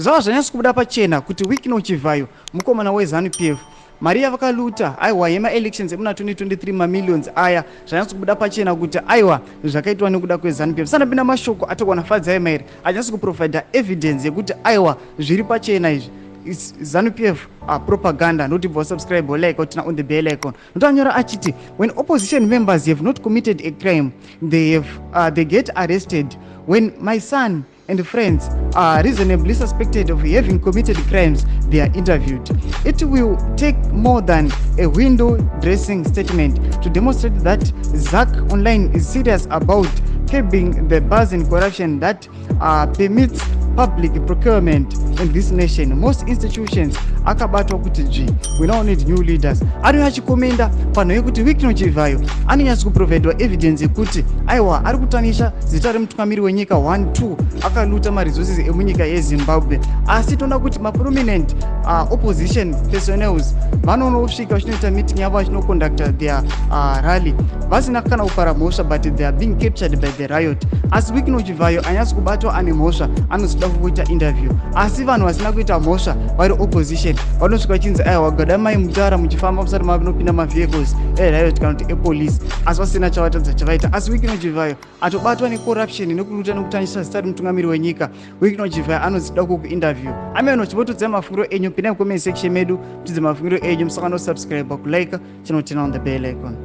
Zvava zvanyatso kubuda pachena kuti Wicknell Chivhayo mukomana weZanu PF. Mari yavakaluta, aiwa, yemaelections emuna 2023, mamillions aya, zvanyatso kubuda pachena kuti, aiwa, zvakaitwa nekuda kweZanu PF. Sanapinda mashoko atokwana Fadzai Mairi anyatso kuprovida evidence yekuti, aiwa, zviri pachena izvi ZANU PF propaganda. Noti bva subscribe, like, turn on the bell icon. Notanyora achiti, "When opposition members have not committed a crime, they get arrested. When my son and friends are reasonably suspected of having committed crimes, they are interviewed. It will take more than a window dressing statement to demonstrate that ZACC Online is serious about curbing the brazen corruption that permits public procurement in this nation. Most institutions akabatwa kuti dzvi. We now need new leaders." Anouya achikomenda panhau yekuti Wicknell Chivhayo anonyatso kuprovhaidwa evidence yekuti, aiwa, ari kutanisha zita remutungamiri wenyika 1 2, akaluta maresources emunyika yeZimbabwe. Asi toona kuti maprominent opposition personnels vanonosvika vachinoita meeting yavo, vachinoconducta their rally vasina kana kupara mhosva, but they are being captured by the riot. Asi Wicknell Chivhayo anyatsi kubatwa ane mhosva anozoda kuita interview, asi vanhu vasina kuita mhosva vari opposition vanosvika vachinzi, "Aiwa, gadamai mutara muchifamba, musati manopinda mavehicles eriot kana kuti epolice," asi vasina chavatadza chavaita. Asi Wicknell Chivhayo atobatwa necorruption, nekuluta, nekutanyisa zita remutungamiri wenyika, Wicknell Chivhayo anozoda kukuinterview. Ameno, chivotodzai mafungiro enyu, pindai mucomment section medu mutidze mafungiro enyu. Musangano subscribe, kulike, chinoturn on the bell icon.